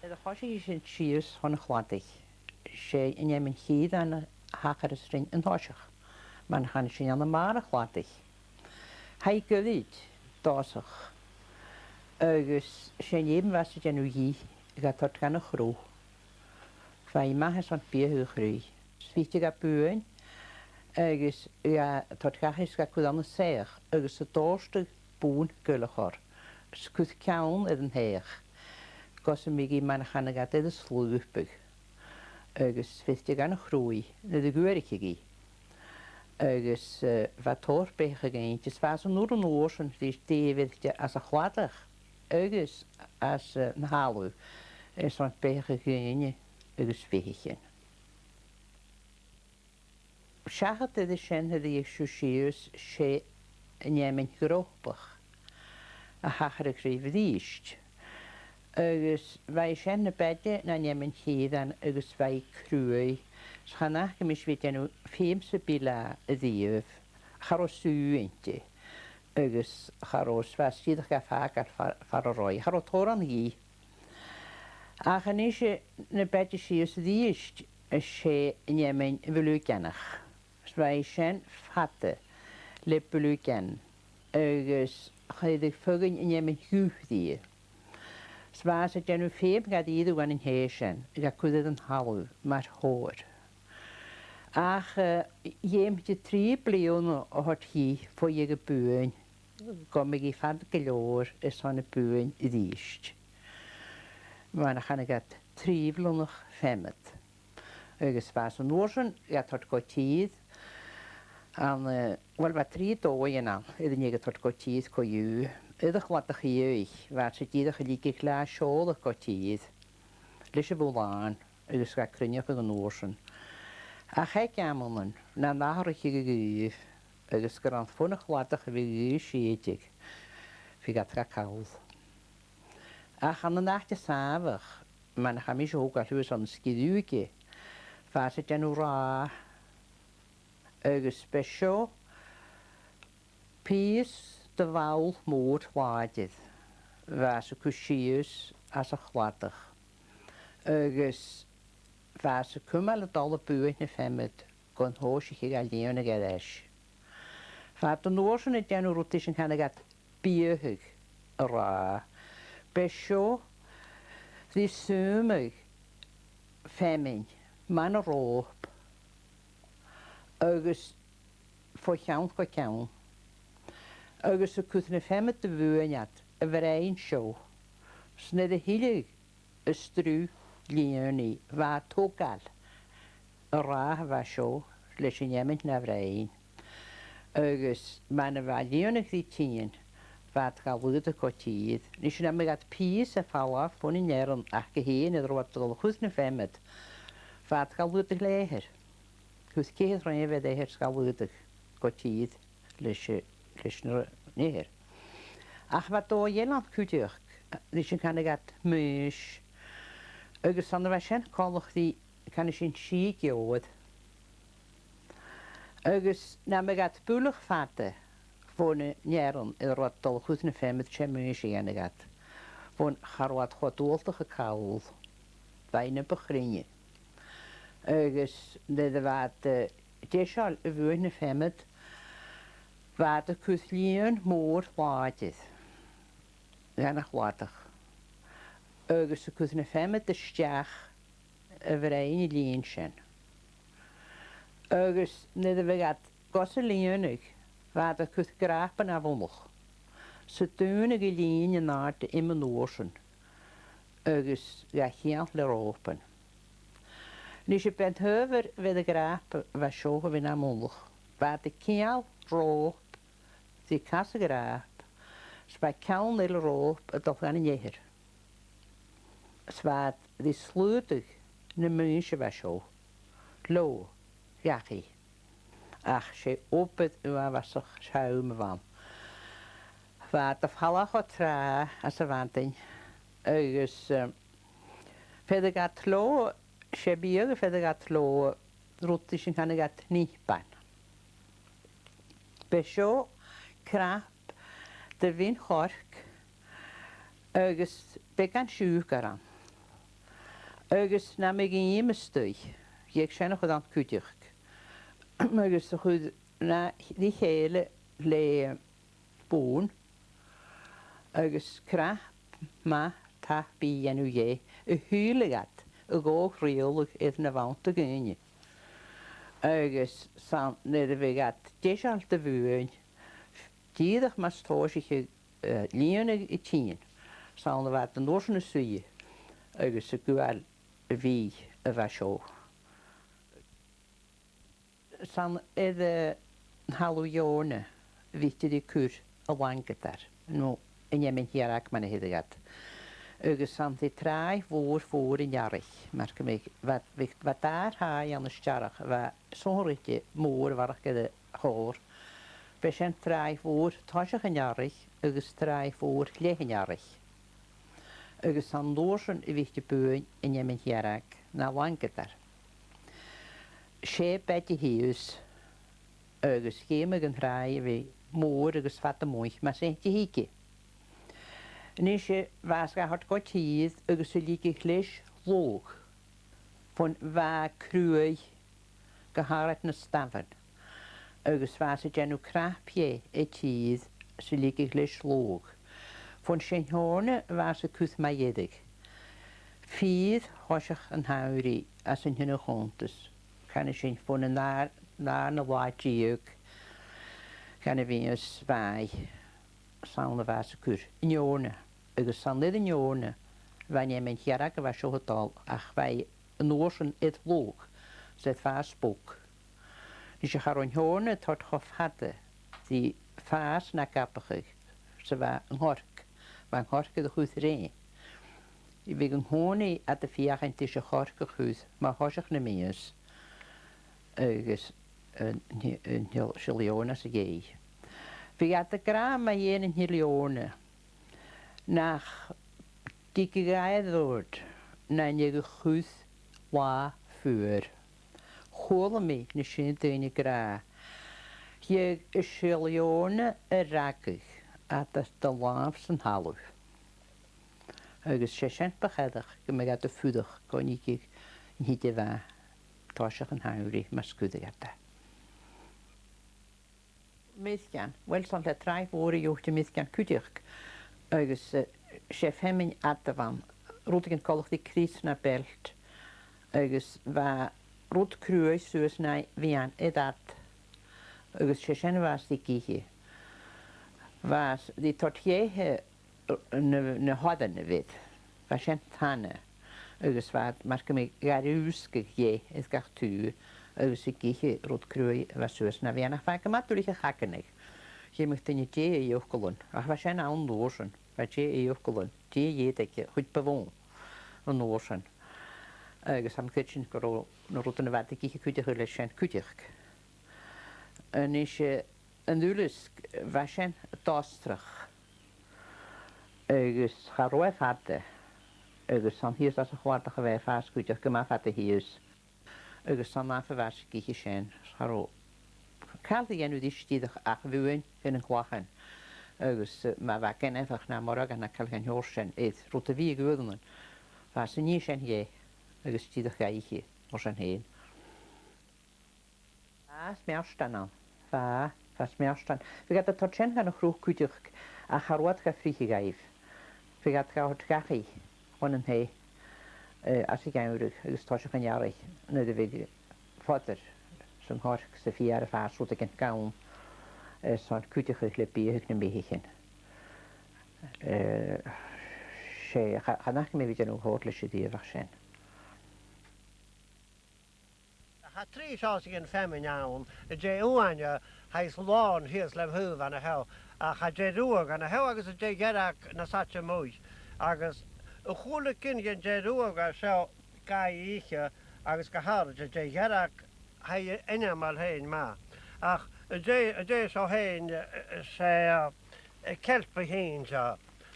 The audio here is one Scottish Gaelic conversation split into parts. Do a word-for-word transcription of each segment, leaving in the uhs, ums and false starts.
Nuair a choisich sinn sìos chun a' chladaich, 's e an fheamainn Chiaran a thachras rinn an toiseach, mar a chanas sinn ann am Màr a' Chladaich. Tha i goirid, dòsach, agus 's e an fheum a bha i a' dèanamh dhi, ga toirt dhan a' chrodh. Bha i math airson biadhadh a chruidh. 'S bhiodh i ga buain, agus ga toirt dhachaigh 's ga cur ann an soitheach, agus a' dòrtadh bùrn goileach oirre, 's cur ceann air an t-soitheach, gus am biodh i, mar a chanadh iad, air a slùbadh, agus bhiodh i dhan a' chrodh nuair a dh'fhuairich i. Agus, eh, bha tòrr beathach againn, is bha sinn an uair, an uair sin, ri dèiligeadh anns a' chladach agus anns, eh, an talamh, airson beathach a dhaoine agus bheathaichean. Seachad air sin, nuair a dh'fhàs sibh sìos, 's e an fheamainn Ghropach a thachradh ribh a-rithist. Agus bha i sin na b' fhaide na an fheamainn Chiaran agus bha i cruaidh, 's chan fhaca mise a bhith a' dèanamh feum sam bith leatha a-riamh, cha robh sùgh innte, agus cha robh, 's bha i dìreach ga fàgail far, far an robh i, cha robh tòrr ann dhi. Ach a-nis, eh, na b' fhaide sibh a-rithist, 's e an fheamainn Bhlugeanach. 'S bha i sin fada le Blugean, agus chuireadh feadhainn an fheamainn Dhubh rithe. 'S bha i a' dèanamh feum ga dìreadh dhan an tè sin, ga cur air an talamh mar thobhar. Ach, eh, dh'fheumadh i trì bliadhna a thoirt dhi fo dh'fheumadh buain, gum biodh i fada gu leòr airson a' bhuain a-rithist. Mar a chanadh iad, trì-bhliadhnach feamad. Agus bha sinn an uair sin ga toirt gu tìr, an, eh, uill, bha trì dòighean ann air an fheadhainn a toirt gu tìr co-dhiù. Air a' chladach-iadhaich, bha sinn dìreach a' leigeil leatha seòladh gu tìr leis a' bhuilean, agus ga cruinneachadh an uair sin. Ach aig amannan, nan atharraicheadh a' ghaoth, agus gur ann fon a' chladach a bhiodh a' ghaoth a' sìoladh, bhiodh iad ga call. Ach ann an àite sàmhach, mar a chaidh mise a thogail shuas ann an Sgìre Ùige, bha sinn a' dèanamh ràth, agus b' e seo pìos de bhall mòr làidir, bha sinn a' cur sìos anns a' chladach, agus bha sinn a' cumail a' dol a' buain na feamad gun tòisicheadh e a' lìonadh air ais. Bha iad an uair sin a' dèanamh rudeigin a chanadh iad biadhadh an ràth. B' e seo ri sùmadh feamainn mun a' ròp, agus fo cheann gu ceann, agus a' cur na feamad a bhuain iad a bhroinn seo, 's nuair a thilleadh an sruth lìonaidh, bha e a' togail an ràth a bha seo leis an fheamainn na bhroinn. Agus mar a bha a' lìonadh ri tighinn, bha iad ga laghdadh gu tìr. Nise, nam biodh iad pìos a' falbh fon an fhearann aca fhèin air an robh iad a' dol a chur na feamad, bha iad ga laghdadh leathair. Chuir ceithir rèamh air leathair 's ga laghdadh gu tìr leis, leis an fhearann. Ach bha dòigh eile ann cuideachd, ris an canadh iad maois, agus 's ann a bha sin coltach ri, canaidh sinn, sìth geòir. Agus nam biodh iad buileach fada fon an fhearann air an robh iad a' dol a chur na feamad, 's e maois a dhèanadh iad, fon cha robh iad cho dualtach a call, bha i na bu chruinne. Agus nuair a bha iad, eh, deiseil a bhuain na feamad, bha iad a' cur lìon mòr làidir dhan a' chladach, agus a' cur na feamad a-steach a bhroinn an lìon sin. Agus nuair a bhiodh iad gus a lìonadh, bha iad a' cur gràpa na mullach, 's a' dùnadh an lìon an-àirde an uair sin, agus ga cheangal le ròpan. Nise, b' e an t-adhbhar a bh' air a' ghràpa a bha seo a bhith na mullach. Bha iad a' ceangal ròp ri cas a' ghràpa, 's bha ceann eile ròp a' dol dhan an eathar. 'S bha iad ri slaodadh na maois a bha seo leotha dhachaigh. Ach 's e obair uabhasach trom a bh' ann. Bha iad a' falbh cho tràth anns a' mhadainn, agus, eh, bheireadh iad leotha, 's e biadh a bheireadh iad leotha, rud ris an canadh iad nippean. B' e seo crap de mhin-choirce agus beagan siùcar ann. Agus nam biodh ìm a-staigh, dh'fheumadh sinn a chur ann cuideachd. Agus a chur na, ri chèile le bùrn, agus cnap math tap bìdh a dhèanamh dheth, a shaoileadh iad a' gabhail riaghladh air na bh' ann do dhaoine. Agus 's ann nuair a bhiodh iad deiseil do bhuain, dìreach mus tòisicheadh, eh, lìonadh a' tighinn, 's ann a bhiodh iad an uair sin a' suidhe agus a' gabhail a' bhìdh a bha seo. 'S ann air, eh, an talamh dheòine a bhiodh iad a' cur an langadar, no an fheamainn dhearg mar a theireadh iad. Agus 's ann ri tràigh mhòr, mhòr an earraich, mar gum biodh, bha, bha, bha dà thràigh ann as t-earrach, bha sònraichte mòr a bharrachd air a' chòrr. B' e sin tràigh mhòr toiseach an earraich agus tràigh mhòr leth an earraich. Agus 's ann an uair sin a bhiodh iad a' buain an fheamainn dhearg no langadar. 'S e beagan shìos agus dh'fheumadh an tràigh a bhith mòr agus fada a-muigh mus tigeadh e. A-nis, eh, bhathas ga thoirt gu tìr agus a leigeadh leis luch, bhon bha cruaidh gu h-àraid na stamhan, agus bhathas a' dèanamh cnap dheth a tìr 's a leigeadh leis luch. Bhon sin thòrr na bhathas a' cur mu dheireadh. Fìor thoiseach an t-samhraidh anns an t-seann chunntas. Canaidh sinn bhon an dà, dàrna latha deug dhen a' mhìos, bha e 's ann a bhathas a' cur an fheòrna, agus 's ann air an fheòrna a bha an fheamainn dhearg a bha seo a' dol, ach bha e an uair sin air luch, 's air fàs bog. Nis, cha robh an fheòrna a' toirt cho fada ri fàs na gabhadh, 's a bha an coirce, bha an coirce air a chur roimhe. Bhiodh an-còmhnaidh iad a' feuchainn ris a' choirce a chur mu thoiseach na mìos, agus an, an, an t-seann fheòrna às a dhèidh. Bhiodh iad ag ràdh mu dheidhinn an t-seann fheòrna nach tigeadh e air adhart nan dèidh a chur latha fuar. Chuala mi na seann daoine ag ràdh, gheibheadh an seann fheòrna a fhreagradh fhad 's a bha e a' dol san talamh. Agus 's e sin bu choireach gum biodh iad a' fuireach gun tigeadh an t-sìde mhath toiseach an t-samhraidh mus cuireadh iad e. Mircean. Uill, 's ann le tràigh mhòr a gheibheadh tu mircean cuideachd, agus, eh, 's e feamainn fhada a bh' ann, rudeigin coltach ri crios no belt, agus bha rud cruaidh suas na mheadhan air fad, agus 's e sin a bhathas ag ithe. Bhathas ri toirt dheth na, na h-oirean a bh' air. Bha sin tana, agus bha, mar gum biodh, ga rùsgadh dheth air gach taobh, agus ag ithe rud cruaidh a bha suas na mheadhan. Ach bha e gu math duilich a chagnadh. Dh'fheumadh duine deagh fhiaclan, ach bha sin ann an uair sin. Bha deagh fhiaclan, deagh dh'fheadhainn, a' chuid bu mhotha an uair sin. Agus tha mi a' creidsinn gun robh na rudan a bha iad ag ithe cuideachd leis sin cuideachd. A-nis, eh, an duileasg, bha sin dostrach. Agus cha robh e fada, agus 's ann shìos anns a' chladach a bha e a' fàs cuideachd, gu math fada shìos. Agus 's ann a bha iad ag ithe sin, cha robh càil ri dhèanamh ris dìreach ach bhuain dhen a' chlachan. Agus, eh, ma bha gainmheach no morgan no càil dhen t-seòrsa sin air rud a bhiodh aig uaireannan, bhathas a' nighe sin dheth, agus dìreach ga ithe mar sin fhèin. Bha smeartan ann. Bha, bha smeartan. Bhiodh iad a' toirt sin dhan a' chruth cuideachd, ach cha robh iad ga fhritheadh dhaibh. Bhiodh iad ga thoirt dhachaigh chun an taigh, eh, anns a' gheamhradh agus toiseach an earraich, nuair a bhiodh fodar 's an coirce 's a' feur a' fàs rudeigin gann, eh, 's ann cuideachadh le biadh aig na beathaichean. Eh, 's e, cha, chan fhaca mi a bhith a' dèanamh còir leis a-riamh ach sin. Tha trì seòrsa dhen fheamainn ann, an tè uaine, tha i làn shìos lem thaobh an seo, ach tha an tè ruadh an seo agus an tè dhearg nas fhaide a-muigh, agus a h-uile gin dhen tè ruadh an seo ga ithe, agus gu h-àraid an tè dhearg, tha i ainmeil fhèin math. Ach an tè, an tè seo fhèin, eh, 's e, eh, eh, ceilp a th' innte,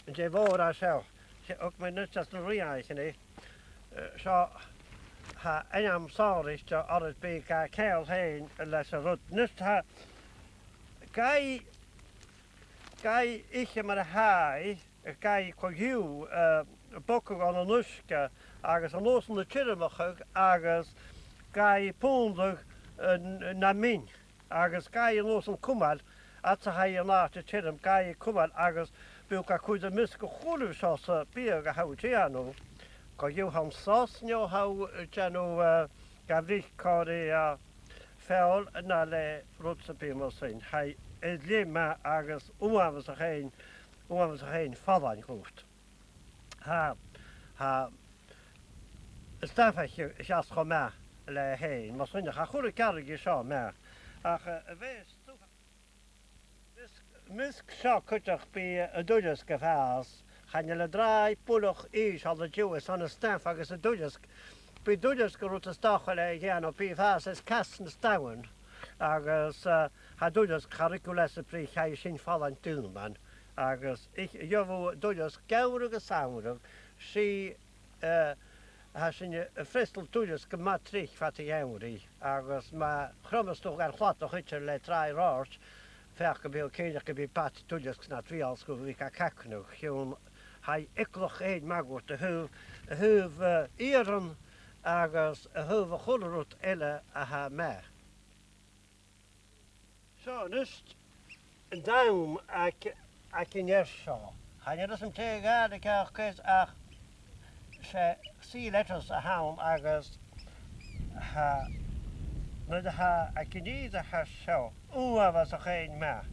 an tè mhòr a tha seo. 'S e, thug mi a-nis às na rìgh a-nis, eh, seo, tha ainm sònraichte oirre, bidh e ga cheangal fhèin leis an rud. A-nis tha, ga, ga ithe mar a tha i, ga cur, eh, bogadh ann an uisge, Agus an uair sin a' tiormachadh agus gabhaidh e pùnadh, eh, n-, na min. Agus gabhaidh e an uair sin cumail, fhad 's a tha e an àite tioram, gabhaidh e cumail agus bidh e ga chur am measg a h-uile sìon sam bith a tha thu a' dèanamh. Gu bheil thu an sàs no tha thu a' dèanamh, eh, ga bhruich còmhla ri, eh, feòil no le rud sam bith mar sin. Tha e glè mhath agus uabhasach fhèin, uabhasach fhèin fallain dhut. Tha, tha, is dòcha gu bheil e cho math leatha fhèin, mar sin, cha chuir e gearradh gu seo math. Ach, eh, a bheil, am measg, am measg seo cuideachd bidh an tuileasg a' fàs, chan eil an tràigh buileach ìosal an-diugh, is ann an staff agus an tuileasg. Bidh an tuileasg an rud as dòcha le dhèanamh, bidh e a' fàs is cas na stamhan. Agus, eh, tha an tuileasg, cha ruig thu leis a' bhruich, tha e sin fallain daonnan. Agus ith, gheibh thu an tuileasg geamhradh is samhradh, 's e, eh, tha sinn a' freastal tuileasg gu math tric fad a' gheamhraidh, agus ma chromas tu dhan chladach idir le tràigh reòite, feuch gum bi thu cinnteach gum bi bata tuileasg nad bheul 's gum bi e ga cagnadh, chionn tha e eagalach fhèin math dhut a thaobh, a thaobh, eh, iarainn agus a thaobh a h-uile rud eile a tha math. Seo a-nis an t-àm aig, aig an fhear seo. Chan eil fhios agam dè a' Ghàidhlig a th' aige ach 's e sea lettuce a th' ann agus tha, nuair a tha e aig an ìre a tha seo, uabhasach fhèin math.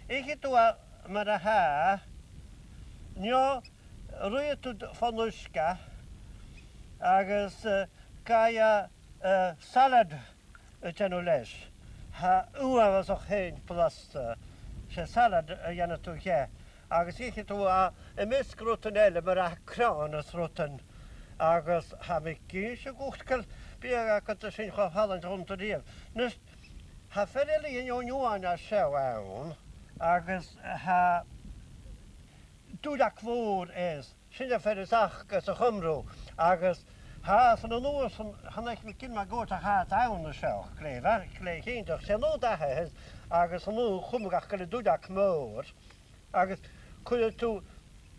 Ithidh tu e mar a tha e, no ruithidh tu fon uisge agus, eh, gabhaidh e, eh, salad a' dèanamh leis. Tha e uabhasach fhèin blasta. 'S e salad a dhèanadh tu dheth. Agus ithidh tu e am measg rudan eile mar a tha crann is rudan. Agus tha mi ag innse dhut gu bheil biadh agad a tha sin cho fallain dhut a-riamh. Nis, tha fear eile dhen uain a tha seo ann, agus tha duilleag mhòr air. Sin am fear as fhaca sa Chuimrigh, agus tha e san an uair sin, chan eil mi cinnteach ma dh'fhaodte a tha e ann an seo, glè mhath, glè chinnteach, 's e an uair a tha e, agus an uair chuimhne agad gu bheil an duilleag mòr, agus cuiridh tu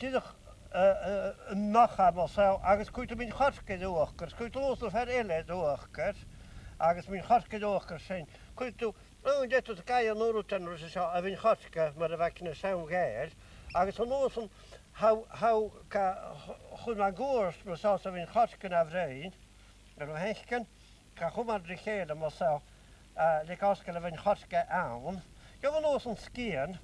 dìreach, eh, eh, a-mach e mar seo, agus cuiridh tu min-choirce air uachdar, cuiridh tu an uair sin fear eile air uachdar, agus min-choirce air uachdar sin, cuiridh tu Ò, an deach thu a ghabhail an uair ud an rud seo, a' mhin-choirce, mar a bh' aig na seann Ghàidheil, agus an uair sin, tha, tha, ga, chuir mi an cuairt mar seo sa mhin-choirce na bhroinn, air a bheil fhios agad, ga chumail ri chèile mar seo, eh, le gosgail a' mhin-choirce ann. Gheibh thu an uair sin sgian,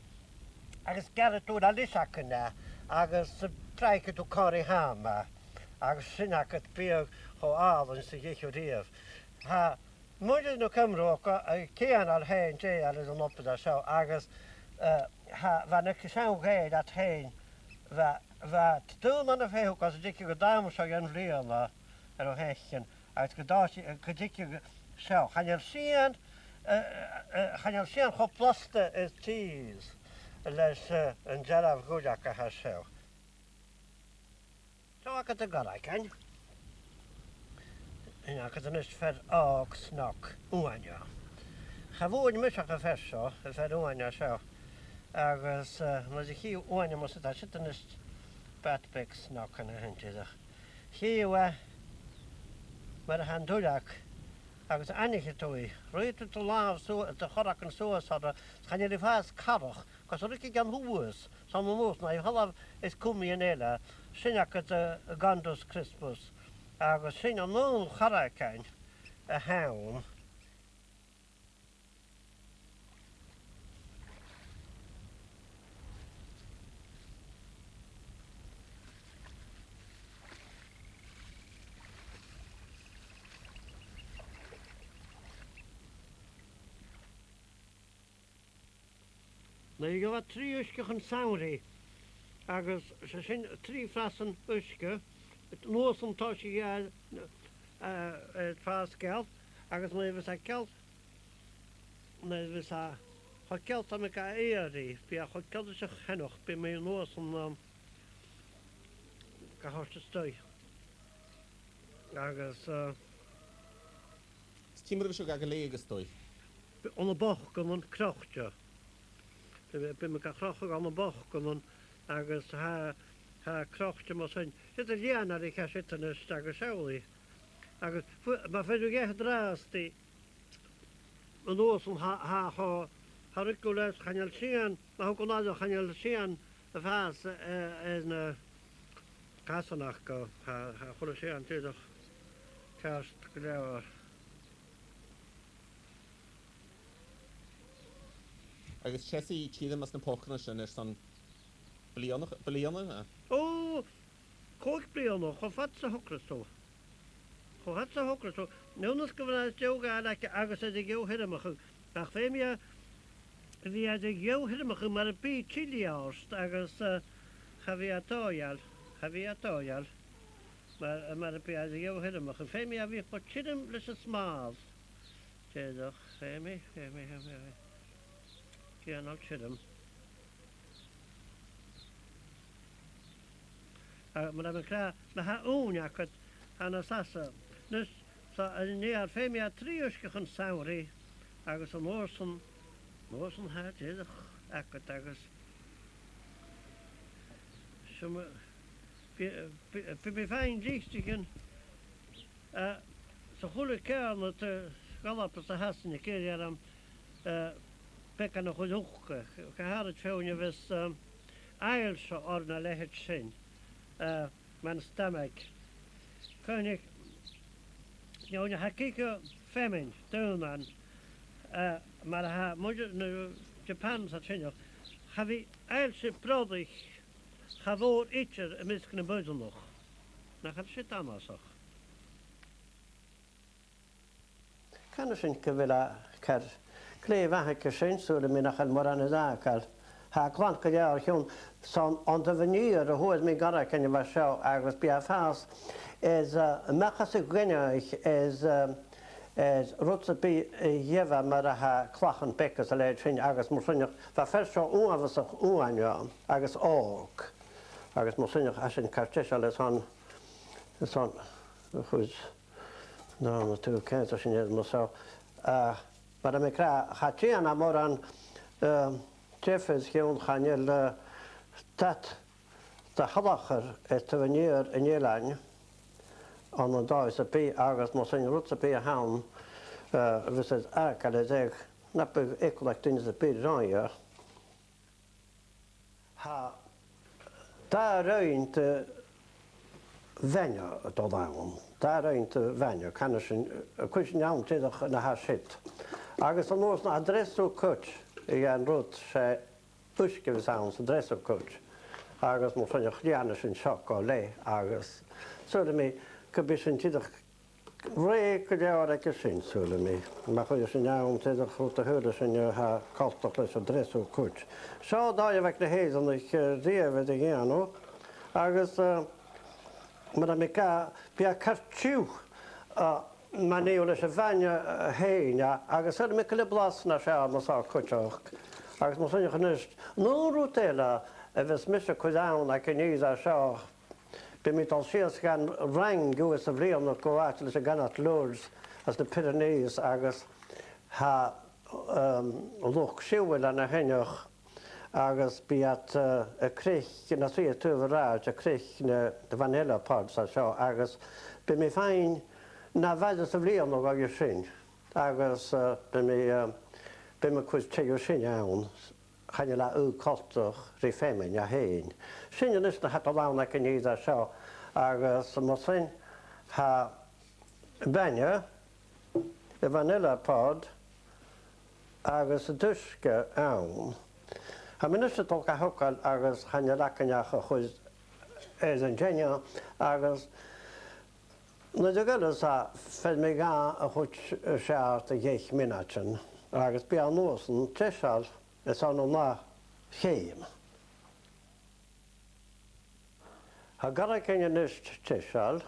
agus gearraidh tu na leis aca na, agus, eh, tràigheadh tu còmhla ri ham e, agus sin agad biadh cho àlainn 's a dh'ith thu riamh. Tha, Muinntir na Cuimrigh, eh, ceangal fhèin dè eile an obair a tha seo, agus, eh, tha, bha na seann Ghàidheil iad fhèin, bha, bha daonnan a' feitheamh gus an tigeadh an t-àm seo dhen bhliadhna, air a bheil fhios agad, agus gun tòisich, eh, gun tigeadh seo. Chan eil sìon, eh, eh, chan eil sìon cho blasta is tìr leis, eh, an dearbh dhuilleag a tha seo. Seo agad an garragan. Sin agad a-nis fear òg snog, uaine. Cha bhuain mise ach am fear seo, am fear uaine seo. Agus, eh, nuair a chì thu uaine mar sin, tha siud a-nis bad beag snog an sin dìreach. Chì thu e mar a tha an duilleag, agus aithnichidh tu i. Ruith tu do làmh sua-, do chorragan suas oirre, chan eil i a' fàs carach, gus an ruig i dhan shuas, 's ann a-nuas na i a' falbh is cùm i an eile, sin agad, eh, Gondas crispus, agus sin an aon charragan a th' ann. Nì, gheibh iad trì uisgeachan samhraidh, agus 's e sin trì frasan uisge, an uair sin tòisichidh e, eh, eh, fàs geal, agus nuair a bhios e geal, nuair a bhios e cho geal 's a tha mi ga iarraidh, bidh e cho geal ris a' cheannach, bidh mi an uair sin, um, ga thoirt a-staigh. Agus, eh, Is ciamar a bhios sibh ga leigeil a-staigh? B-, ann am bocanan crochte. Bidh, bidh mi ga chrochadh ann am bocanan agus tha, Tha e crochte mar sin. Siud an lìonra a chaidh siud a-nis agus seall i. Agus fu-, ma bheir thu dheth an-dràsta i, an uair sin tha, tha, tha, tha ruigheachd leis, chan eil sìon, ma thug thu an aire, chan eil sìon a' fàs, eh, air na casan aca, tha, tha a h-uile sìon dìreach ceart gu leòr. Agus chì sinn tìoraidh anns na pocannan sin airson bliadhna, bliadhna, eh? Ò, còig bliadhna, cho fad 's a thogras tu. Cho fad 's a thogras tu. An uair sin gu bheil e deagh ghaol aige agus e air a dheagh thiormachadh. Ach feumaidh e, a bhith air a dheagh thiormachadh mura bi tilleadh ort agus, eh, cha bhi e dòigheil, cha bhi e dòigheil. Mura, mura bi e air a dheagh thiormachadh. Feumaidh e a bhith cho tioram leis an smàl. Dìreach, feumaidh, feumaidh, feumaidh, feumaidh. Dèanamh tioram. A, mar a bha mi ag ràdh, ma tha ùine agad, tha e nas fhasa. Nis, so, an uair sin feumaidh e trì uisgeachan samhraidh, agus an uair sin, an uair sin tha e dìreach agad agus seo ma-, bidh, bidh, bidh mi fhèin a' lìbhrigeadh, eh, sa chuile ceàrnaidh de dh'Alba 's a Shasainn, ag iarraidh orm, eh, beagan a chur thuca, gu h-àraid feadhainn a bhios, eh, aillse orra na leithid sin, eh, mar an stamag. Cuimhnich, no, no, tha gin de fheamainn, daonnan, eh, mar a tha muinntir na Japan 's a sin, cha bhi aillse brodaich cha mhòr idir am measg nam muireanach. Nach eil sin annasach? Canaidh sinn gu bheil e car glè mhath aige sin, saoilidh mi nach eil mòran a dh'fhàgail. Tha e glan gu leòr a chionn 's ann, ann an Taobh an Iar a fhuair mi an carraigean a bha seo, agus bidh e a' fàs air, eh, a-mach às a' ghainmhich air, eh, air rud sam bith a gheibh e mar a tha clachan beaga 's a leithid sin, agus mar sin, bha fear seo uabhasach uaine ann agus òg. Agus mar sin, tha sin car deiseil airson, airson a chur, no, na taobh ceudna sin air mar seo. Eh, mar a bha mi ag ràdh, cha dèan e mòran, eh, diofar a chionn chan eil, eh, dad de thalachar air Taobh an Iar an eilein ann an dòigh sam bith, agus mar sin rud sam bith a th' ann, eh, a bhios air fhàgail air dheagh, na biodh eagal aig duine sam bith roimhe. Tha dà roinn de bhainne a' dol ann. Dà roinn de bhainne, canaidh sinn, eh, cuiridh sinn ann dìreach na tha siud. Agus an uair sin, an dreasaiche cuid, a' gheàrr-rud, 's e uisge a bhios ann san dreasaiche cuid. Agus mar sin, cleachdaidh sinn seo gu leth, agus saoilidh mi gum bi sinn dìreach rèidh gu leòr aige sin, saoilidh mi. Ma chuireas sinn ann, dìreach rud a shaoileas sinn a tha coltach leis an dreasaiche cuid. Seo an dòigh a bhiodh na h-Èireannaich, eh, riamh air a dhèanamh, agus, eh, mar a bha mi ag ràdh, bidh e car tiugh, eh, ma nì thu leis a' bhainne, eh, fhèin, eh, agus saoilidh mi gu bheil e blas na seo mar seo cuideachd. Agus mar sin a-nis, an aon rud eile a bhios mise a' cur ann aig an ìre seo, bidh mi a' dol sìos dhan Fhraing uair sa bhliadhna gu àite leis a' ghanadh Lourdes anns na Pyrenees agus tha, um, luchd-siubhail ann a shìneadh agus bidh iad, uh, a' creic, na suidhe taobh an rathaid, a' creic na, na vanilla pods a seo agus bidh mi fhèin na bhàrr sa bhliadhna a dh'fhàg sin agus, uh, bidh mi, uh, bidh mi a' cur tè dhiubh sin ann. Chan eil e coltach ri feamainn e fhèin. Sin a-nis na tha a' dol ann aig an ìre seo, agus mar sin tha bainne, a' vanilla pod, agus an t-uisge ann. Tha mi a-nis a' dol ga thogail agus chan eil againn ach a chur air an teine, agus nuair a dh'fhilleas e, feumaidh e a chuid seachad air deich mionaidean, agus bidh e an uair sin deiseil airson an ath cheum. Tha an carraigean a-nis deiseil,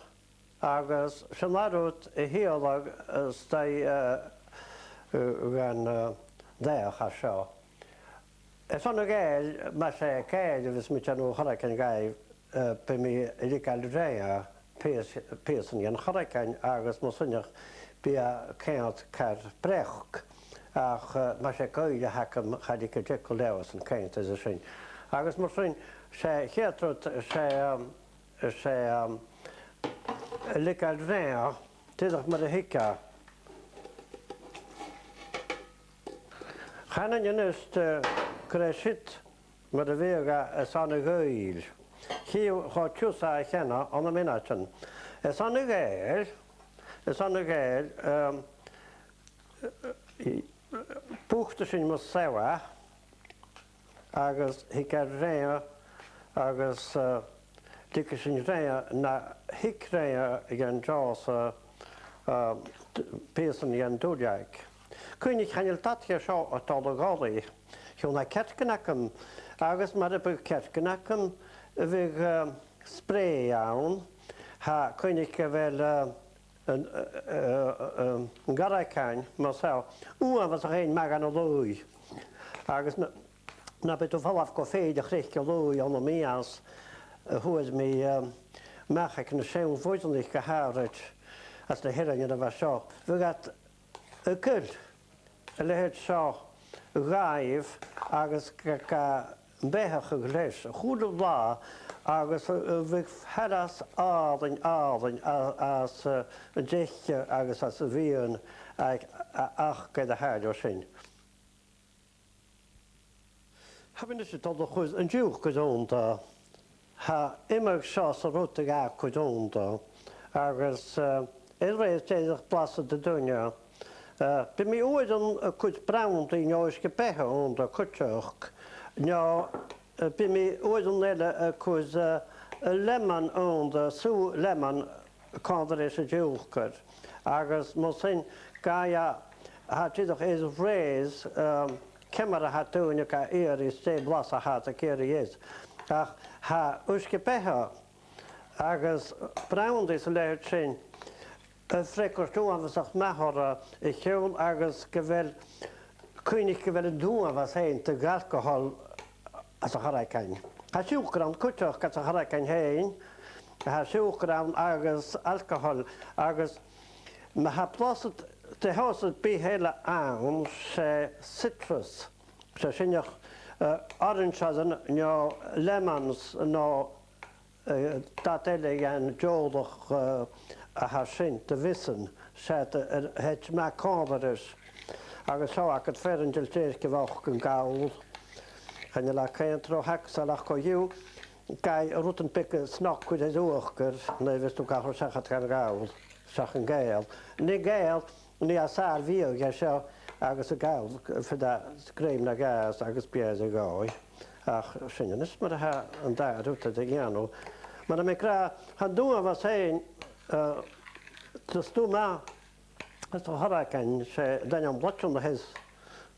agus sin an ath rud a thilleadh, eh, a-staigh, eh, eh, dhan, eh, dathach a seo. Airson a' ghèill, mas e gèill a bhios mi a' dèanamh a' charraigein dhaibh, eh, bidh mi a' leigeil roimhe pìos, pìosan dhen charraigean agus mar sin bidh e ceangailte car breac. Ach, eh, mas e gaoil a th' agam, cha leig iad eagal leothasan ceangailte air sin. Agus mar sin, 'S e a' chiad rud, 's e, um, 's e, um, leigeil rèidh, dìreach mar a thig e. Chanainn a-nis, eh, gur e siud mar a bhiodh e airson a' ghaoil. Chì thu cho tiugh 's a tha e cheana ann am mionaidean. Airson a' ghaoil, airson a' ghaoil, um, bugtaidh sinn mu seabha, agus thig e rèidh, agus, eh, leigeas sinn rèidh, na thig rèidh dhen deoch, eh, eh, pìosan dhen duilleag. Cuimhnich, chan eil dad dhe seo a' dol a dholaidh. Chionn tha cearcan agam, agus mura biodh cearcan agam, bhiodh, eh, spray ann. Tha, cuimhnich gu bheil, eh, an, eh, eh, eh, an gharraidhean, mar seo, uabhasach fhèin math dhan an laoigh. Agus na, na bi thu a' falbh gu fèill a chreic an laoigh ann am mìos, eh, fhuair mi, eh, a-mach aig na seann bhoireannaich gu h-àraid anns na h-Eileanan a bha seo. Bhiodh iad a' goil a leithid seo dhaibh agus ga, ga beitheachadh leis a h-uile latha agus, eh, bhiodh thairis àlainn, àlainn a, às, eh, an deicheadh agus às a' mheadhan ach, a, ach gu dè thachair sin. Tha mi a-nis a' dol a chur an t-iuchair annta. Tha iomadh seòrsa rudeigin a' cur annta, agus, eh, a rèir dè tha a' blas air do dhuine. Eh, bidh mi uaireannan a' cur branndaidh no uisge-beatha annta cuideachd, no, eh, bidh mi uaireannan eile a' cur, eh, lemon annta, sùgh lemon, còmhla ris an t-iuchair. Agus mar sin, gabhaidh e, tha e dìreach air a rèir, um, ciamar a tha daoine ga iarraidh, 's dè am blas a tha iad ag iarraidh air. Ach tha uisge-beatha agus branndaidh 's a leithid sin a' freagairt uabhasach math orra a chionn agus gu bheil, cuimhnich gu bheil an t-uabhas fhèin de dh'alcohol anns a' charraigean. Tha siùcar ann cuideachd anns a' charraigean fhèin, tha siùcar ann agus alcohol, agus ma tha blas de sheòrsa bith eile ann, 's e citrus, 's e sin, eh, oranges no lemons no eh, dad eile dhen teaghlach, eh, a tha sin, de mhiosan, 's e, eh, thèid math còmhla ris. Agus seo agad fear an dèidh deireadh a bh' aig a' ghall. Chan eil e ach aon tro thacsail ach co-dhiù, gabhaidh rudan beaga snog cuid air uachdar, nuair a bhios tu ga chur seachad dhan ghall, seach an gèal. Nì gèal, nì e sàr bhiadh dheth seo agus a' ghall, fada, greim na ghàs agus biadh air a dhòigh. Ach sin a-nis mar a tha an dà rud a' dèanamh. Mar a tha mi ag ràdh, tha an t-uabhas fhèin, eh, de stuth math anns a' charraigean, 's e an t-ainm laidineach a th' air,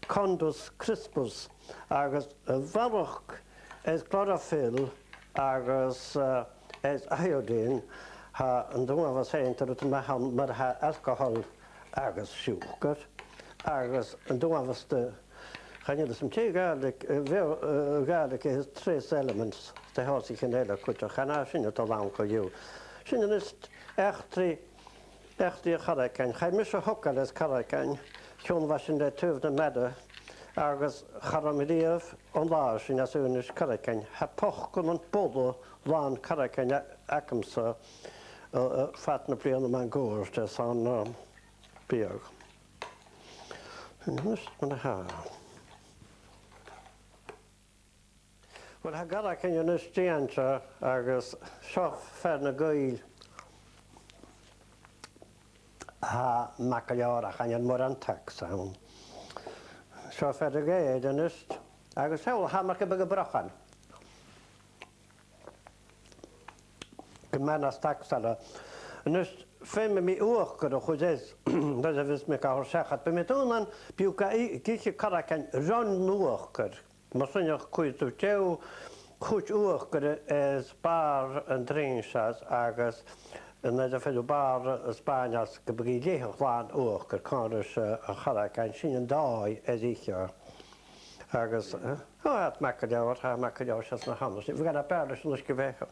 Condus crispus, agus a bharrachd air chlorophyll agus, eh, air iodine, tha an t-uabhas fhèin de rud math ann mar a tha alcohol agus siùcar, agus an t-uabhas de, chan eil fhios agam dè a' Ghàidhlig, eh, bheil, eh, Gàidhlig air trace elements, de sheòrsaichean eile cuideachd, chan e sin a tha làn co-dhiù. Sin a-nis eachdraidh, eachdraidh a' charraigein. Chaidh mise a thogail air carraigean, chionn bha sinn le taobh na mara, agus cha robh mi riamh an là sin às aonais carraigein. Tha pocannan buidhe làn carraigein a-, agamsa, eh, eh, fad na bliadhna mun cuairt airson, eh, biadh. Sin a-nis mar a tha. Uill, tha an carraigean a-nis dèanta agus seo fear na gaoil. Tha math gu leòr ach chan eil mòran tax ann. Seo fear na gaoil a-nis agus seo, tha mar gum biodh e brochan. Gu math nas tacsaile. A-nis, feumaidh mi uachdar a chur air, nuair a bhios mi ga chur seachad. Bidh mi daonnan, bidh tu ga i-, ag ithe carraigean ron uachdar. Mar sin, cuiridh tu deagh chuid uachdar air bàrr an truinnseir agus nuair a feumaidh tu bàrr a spàineadh gum bi i letheach làn uachdar còmhla ris a' charraigean, sin an dòigh air ithe. Agus, eh, o, tha iad math gu leòr, tha iad math gu leòr, 's ann a th' ann. Bhiodh e na b' fheàrr leis an uisge-beatha.